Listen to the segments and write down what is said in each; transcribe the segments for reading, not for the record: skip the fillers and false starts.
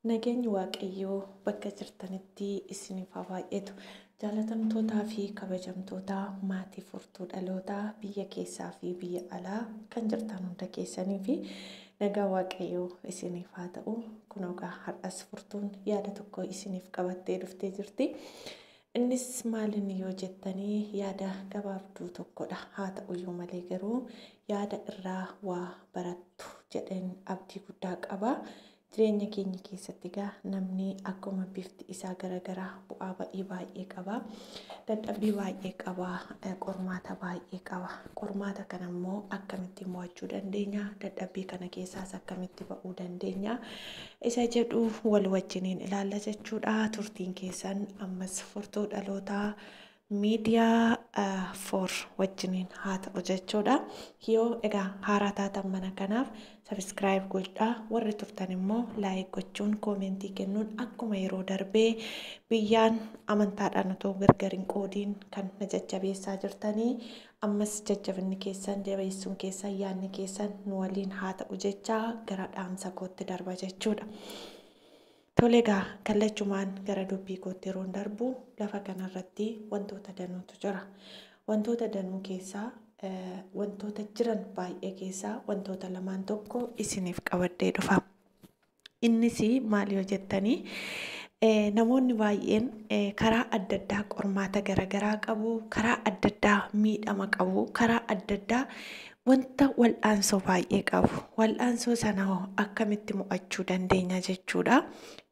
Nageenyi Waaqayyoo bakka jirtanitti isiniif haa baay'atu. Jaalatamtootaa fi kabajamtoota maatii furtuu dhalootaa biyya keessaa fi biyya alaa kan jirtan hunda keessanii fi nagaa Waaqayyoo isiniif haa ta'u. Kun egaa har'as furtuun yaada tokko isiniif qabattee dhuftee jirti. Innis maalinni yoo jettanii yaada gabaabduu tokkodha. Haa ta'uyyuu malee garuu yaada irraa waa barattu jedheen abdii guddaa qaba. Jireenya keenya keessatti egaa namni akkuma bifti isaa garaagaraa bu'aa ba'ii baay'ee qaba. Dadhabbii baay'ee qaba. Qormaata baay'ee qaba. Qormaata kana immoo akkamitti mo'achuu dandeenya? Dadhabbii kana keessaas akkamitti ba'uu dandeenya? Isa jedhu wal wajjiniin ilaalla jechuudha. Turtiin keessan ammas furtuu dhalootaa miidiyaa foor wajjiniin haa ta'u jechuudha. Yoo egaa haaraa taatan mana kanaaf sabiskiraayib godhaa, warri turtan immoo laayik gochuun koomentii kennuun akkuma yeroo darbee biyyaan amantaadhaan otoo gargar hin qoodiin kan na jajjabeessaa jirtanii ammas jajjabinni keessan jabeessuun keessan yaadni keessan nu waliin haa ta'u jechaa gara dhaamsa kootti darba jechuudha. Tole egaa kallachumaan gara dubbii kootti yeroon darbu lafa kanarratti wantoota danuutu jira. Wantoota danuu keessaa wantoota jiran baay'ee keessaa wantoota lamaan tokko isiniif qabadhee dhufa. Innis maal yoo jettanii namoonni baay'een karaa adda addaa qormaata garaagaraa qabu, karaa adda addaa miidhama qabu, karaa adda addaa wanta wal'aansoo baay'ee qabu. Wal'aansoo sana hoo akkamitti mo'achuu dandeenya jechuudha.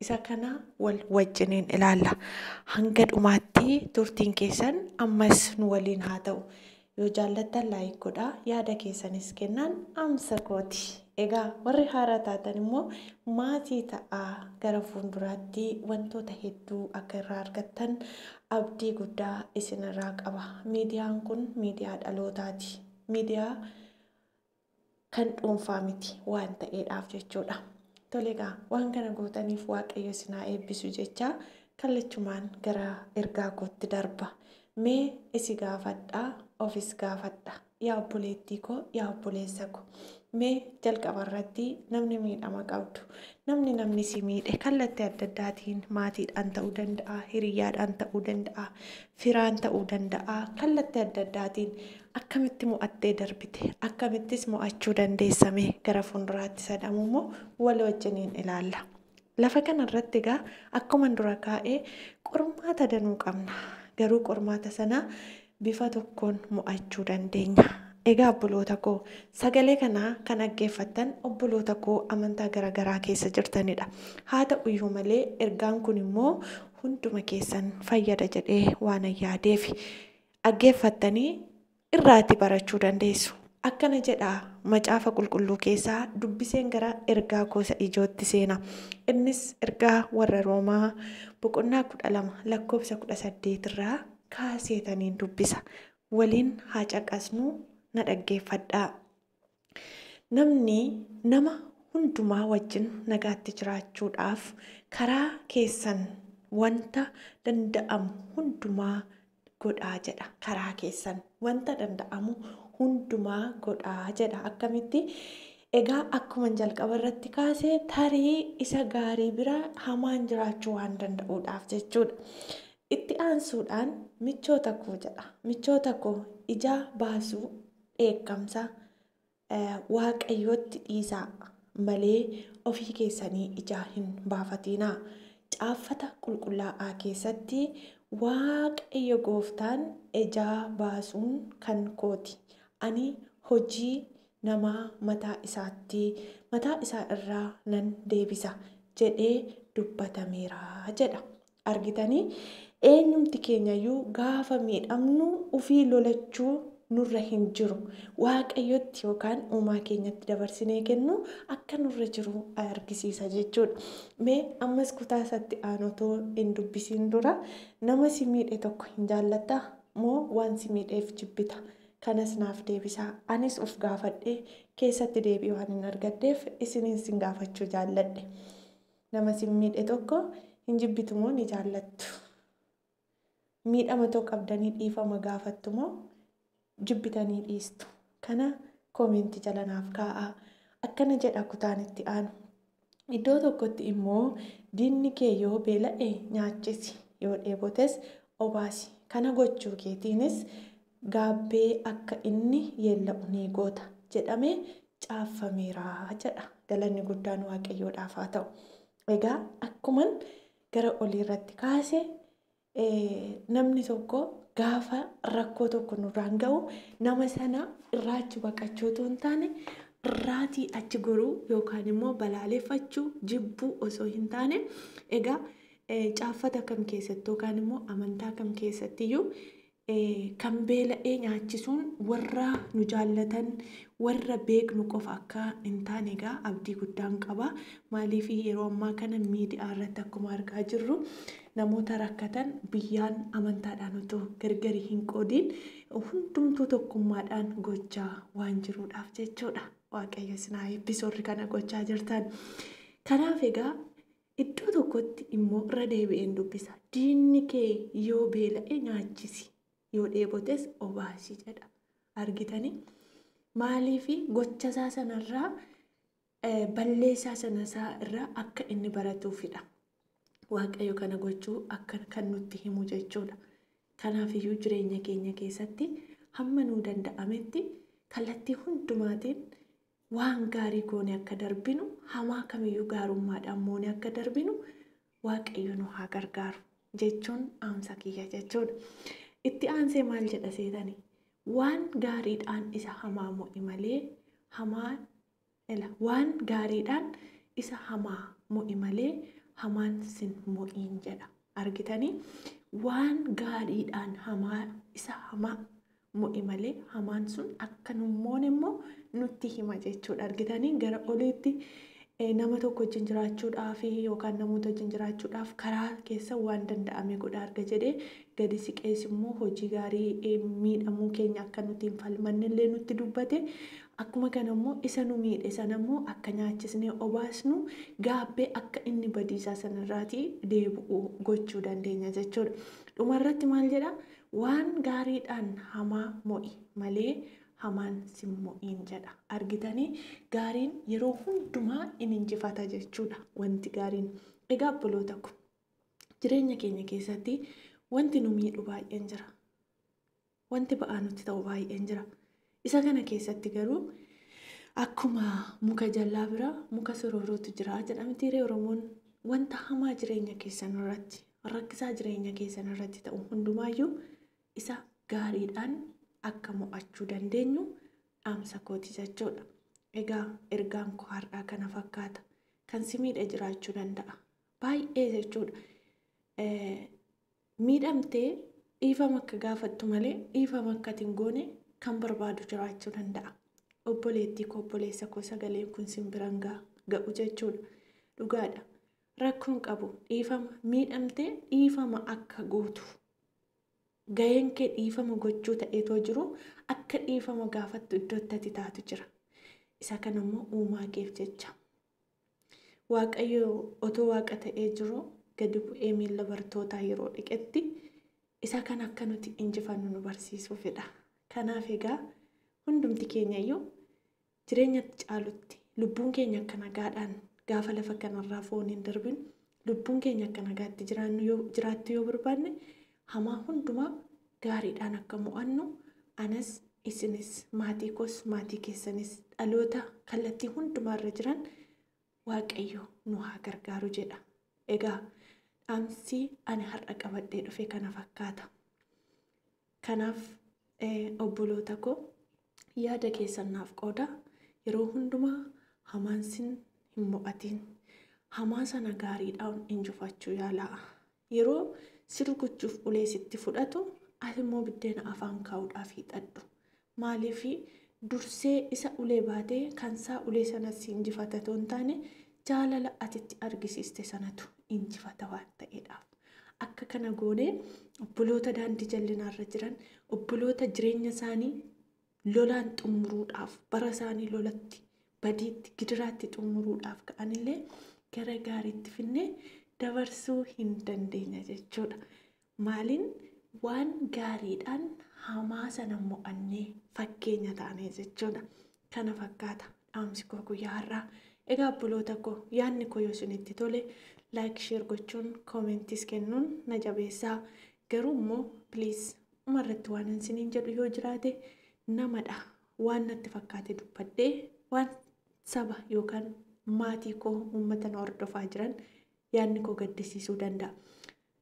Isa kana wal wajjiniin ilaalla. Hanga dhumaatti turtiin keessan ammas nu waliin haa ta'u. Yoo jaallattan laayik godhaa, yaada keessanis kennaan amsa kooti. Egaa warri haaraa taatan immoo maatii ta'aa gara fuulduraatti wantoota hedduu akka irraa argattan abdii guddaa isinirraa qaba. Miidiyaan kun miidiyaa dhalootaati. Miidiyaa kan dhuunfaa miti waan ta'eedhaaf jechuudha. Tole egaa waan kana gootaniif Waaqayyo isin haa eebbisu jecha kallachumaan gara ergaa kootti darba. Mee isi gaafadhaa, ofis gaafadha. Yaa obboleettii koo, yaa obboleessa koo. Mee jalqaba irratti namni miidhama qabdu, namni namni si miidhe kallattii adda addaatiin maatiidhaan ta'uu danda'a, hiriyyaadhaan ta'uu danda'a, firaan ta'uu danda'a, kallattii adda addaatiin akkamitti mo'attee darbite, akkamittis mo'achuu dandeessame gara fuulduraatti sadamu immoo wal wajjiniin ilaalla. Lafa kanarratti egaa akkuma dura kaa'ee qormaata danuu qabna. Garuu qormaata sana bifa tokkoon mo'achuu dandeenya. Egaa obboloota koo sagalee kana kan dhaggeeffattan obboloota koo amantaa garaagaraa keessa jirtanidha. Haa ta'uyyuu malee ergaan kun immoo hunduma keessan fayyada jedhee waan yaadeef dhaggeeffattanii irraatti barachuu dandeessu. Akkana jedha macaafa qulqulluu keessaa dubbiseen gara ergaa gosa ijootti seena. Innis ergaa warra Roomaa boqonnaa 12 lakkoofsa 18 irraa kaaseetaniin dubbisa. Waliin haa caqasnu, na dhaggeeffadhaa. Namni nama hundumaa wajjin nagaatti jiraachuudhaaf karaa keessan wanta danda'amu hundumaa godhaa jedha. Karaa keessan wanta danda'amu hundumaa godhaa jedha. Akkamitti? Egaa akkuma jalqaba irratti kaasee tarii isa gaarii bira hamaan jiraachuu waan danda'uudhaaf jechuudha. Itti aansuudhaan michoota koo jedha. Michoota koo ija baasuu dheekkamsa Waaqayyootti dhiisaa malee ofii keessanii ijaa hin baafatinaa. Caaffata qulqullaa'aa keessatti Waaqayyo gooftaan ijaa baasuun kan kooti. Ani hojii namaa mataa isaatti mataa isaa irraa nan deebisa jedhee dubbatameera jedha. Argitanii eenyumti keenyayyuu gaafa miidhamnu ofii lolachuu nurra hin jiru. Waaqayyotti yookaan uumaa keenyatti dabarsinee kennu akka nurra jiru argisiisa jechuudha. Mee ammas kutaa isatti aanu otoo hin dubbisiin dura nama si miidhe tokko hin jaallattaa moo waan si miidheef jibbita? Kanas naaf deebisaa. Anis of gaafadhee keessatti deebii waan hin argadheef isiniin sin gaafachuu jaalladhe. Nama si miidhe tokko hin jibbitu moo ni jaallattu? Miidhama too qabdanii dhiifama gaafattu moo jibbitanii dhiistu? Kana koomentii jala naaf kaa'aa. Akkana jedha kutaan itti aanu. Iddoo tokkotti immoo diinni kee yoo beela'e nyaachisi, yoo dheebotes obaasi. Kana gochuu keetiinis gaabbee akka inni yeella'u ni goota jedhamee caaffameera jedha. Galanni guddaan Waaqayyoodhaaf haa ta'u. Egaa akkuman gara olii irratti kaase namni tokko gaafa rakkoo tokko nurraan ga'u nama sana irraa achi baqachuu otoo hin taane irraatii achi goruu yookaan immoo balaaleffachuu jibbuu osoo hin taane egaa caaffata kam keessatti yookaan immoo amantaa kam keessattiyyuu kan beela'ee nyaachisuun warra nu jaallatan warra beeknu qofa akka hin taane egaa abdii guddaan qaba. Maaliif yeroo ammaa kana miidiyaa irratti akkuma argaa jirru namoota rakkatan biyyaan amantaadhaan otoo gargari hin qoodiin hundumtuu tokkummaadhaan gochaa waan jiruudhaaf jechuudha. Waaqayyo isin haa eebbisu warri kana gochaa jirtan. Kanaaf egaa iddoo tokkotti immoo irra deebi'een dubbisa. Diinni kee yoo beela'e nyaachisi, yoo dheebotes obaasi jedha. Argitanii? Maaliif gocha isaa sanarraa balleessaa sana isaa irraa akka inni baratuufidha. Waaqayyo kana gochuu akka kan nutti himu jechuudha. Kanaafiyyuu jireenya keenya keessatti hamma nuu danda'ametti kallattii hundumaatiin waan gaarii goone akka darbinu, hamaa kamiyyuu gaarummaadhaan moone akka darbinu Waaqayyo nu haa gargaaru jechuun dhaamsa kiyya jechuudha. Itti aansee maal jedha seetanii? Waan gaariidhaan isa hamaa mo'i malee hamaa waan gaariidhaan isa hamaa mo'i malee hamaan sin mo'iin jedha. Argitanii? Waan gaariidhaan hamaa isa hamaa mo'i malee hamaan sun akka nu moone immoo nutti hima jechuudha. Argitanii? Gara oliitti nama tokko wajjin jiraachuudhaaf yookaan namoota wajjin jiraachuudhaaf karaa keessa waan danda'ame godha arga jedhee gadi siqees immoo hojii gaarii miidhamuu keenya akka nuti hin falmanne illee nutti dubbate. Akkuma kana immoo isa nu miidhe sana immoo akka nyaachisnee obaasnu gaabbee akka inni badiisaa sanarraatii deebi'u gochuu dandeenya jechuudha. Dhumarratti maal jedha? Waan gaariidhaan hamaa mo'i malee hamaan sin mo'iin jedha. Argitanii? Gaariin yeroo hundumaa in injifata jechuudha wanti gaariin. Egaa obboloota ko jireenya keenya keessatti wanti nu miidhu baay'een jira. Wanti ba'aa nutti ta'u baay'een jira. Isa kana keessatti garuu akkuma muka jallaa bira muka sororootu jira jedhamti Oromoon. Wanta hamaa jireenya keessan irratti rakkisaa jireenya keessan irratti ta'u hundumaayyuu isa gaariidhaan akka mo'achuu dandeenyu dhaamsa kooti jechuudha. Egaa ergaan koo har'aa kana fakkaata. Kan si miidhe jiraachuu danda'a. Baay'ee jechuudha. Miidhamtee dhiifama akka gaafattu malee dhiifama akka hin goone kan barbaadu jiraachuu danda'a. Obboleettii koo obboleessa koo sagaleen kun sin biraan ga'u jechuudha. Dhugaadha. Rakkoon qabu dhiifama miidhamtee dhiifama akka gootu. Ga'een kee dhiifama gochuu ta'eetoo jiru akka dhiifama gaafattu iddootti ati taatu jira. Isa kana immoo uumaa keef jecha. Waaqayyo otoo waaqa ta'ee jiru gadi bu'ee miilla bartootaa yeroo dhiqetti isa kana akka nuti injifannu nu barsiisuufidha. Kanaaf egaa hundumti keenya iyyuu jireenyatti caalutti lubbuun keenya akka nagaadhaan gaafa lafa kanarraa foon hin darbin lubbuun keenya akka nagaatti jiraattu yoo barbaanne hamaa hundumaa gaariidhaan akka mo'annu anas isinis maatii koos maatii keessanis dhaloota kallattii hundumaarra jiran Waaqayyo nu haa gargaaru jedha. Egaa dhaamsi ani har'a qabadhee dhufe kana fakkaata. Kanaaf obboloota koo yaada keessan naaf qooda. Yeroo hundumaa hamaan sin hin mo'atiin. Hamaa sana gaariidhaan injifachuu yaalaa. Yeroo si rukuchuuf ulee sitti fudhatu ati immoo biddeena afaan kaa'uudhaaf hiixadhu. Maaliif dursee isa ulee baatee kan isaa ulee sana si injifata otoo hin taane jaalala atitti argisiiste sanatu injifata waan ta'eedhaaf. Akka kana goonee obboloota daandii jallinaarra jiran obboloota jireenya isaanii lolaan xumuruudhaaf bara isaanii lolatti badiitti gidiraatti xumuruudhaaf ka'anillee gara gaariitti finnee dabarsuu hin dandeenya jechuudha. Maaliin waan gaariidhaan hamaa sana mo'annee fakkeenya taane jechuudha. Kana fakkaata dhaamsi koo guyyaa har'aa. Egaa obboloota koo, yaadni koo yoo isinitti tole, like, share gochuun, commentis kennuun na jabeessaa. Garuu immoo please, dhumarratti waan isiniin jedhu yoo jiraate, namadha, waan natti fakkaate dubbadhee waan saba yookaan maatii koo, uummata na hordofaa jiran yaadni koo gaddisiisuu danda'a.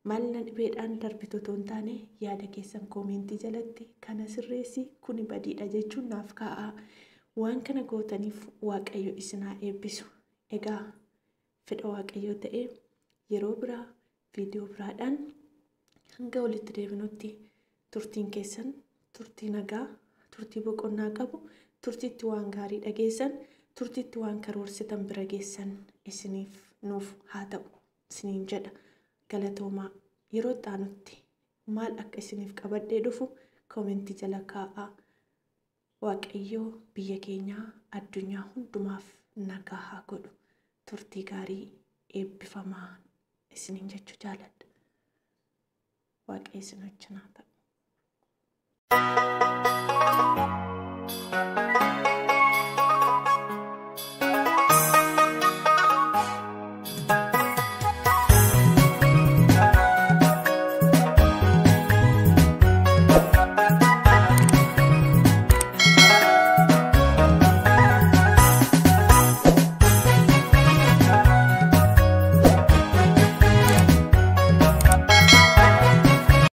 Maal na dhibeedhaan darbitu otoo hin taane, yaada keessan commentii jalatti kana sirreessi, kuni badiidha jechuun naaf kaa'aa. Waan kana gootaniif Waaqayyo isin haa eebbisu. Egaa fedha Waaqayyoo ta'ee yeroo biraa viidiyoo biraadhaan hanga walitti deebinutti, turtiin keessan turtii nagaa, turtii boqonnaa qabu, turtiitti waan gaarii dhageessan, turtiitti waan karoorsitan bira geessan isiniif nuuf haa ta'u isiniin jedha. Galatoomaa. Yeroo itti maal akka isiniif qabadhee dhufu commentii jala kaa'aa. Waaqayyoo biyya keenyaa, addunyaa hundumaaf nagaa haa godhu. Turtii gaarii, eebbifamaa isiniin jechuu jaaladha. Waaqayyo isin wajjin haa ta'u.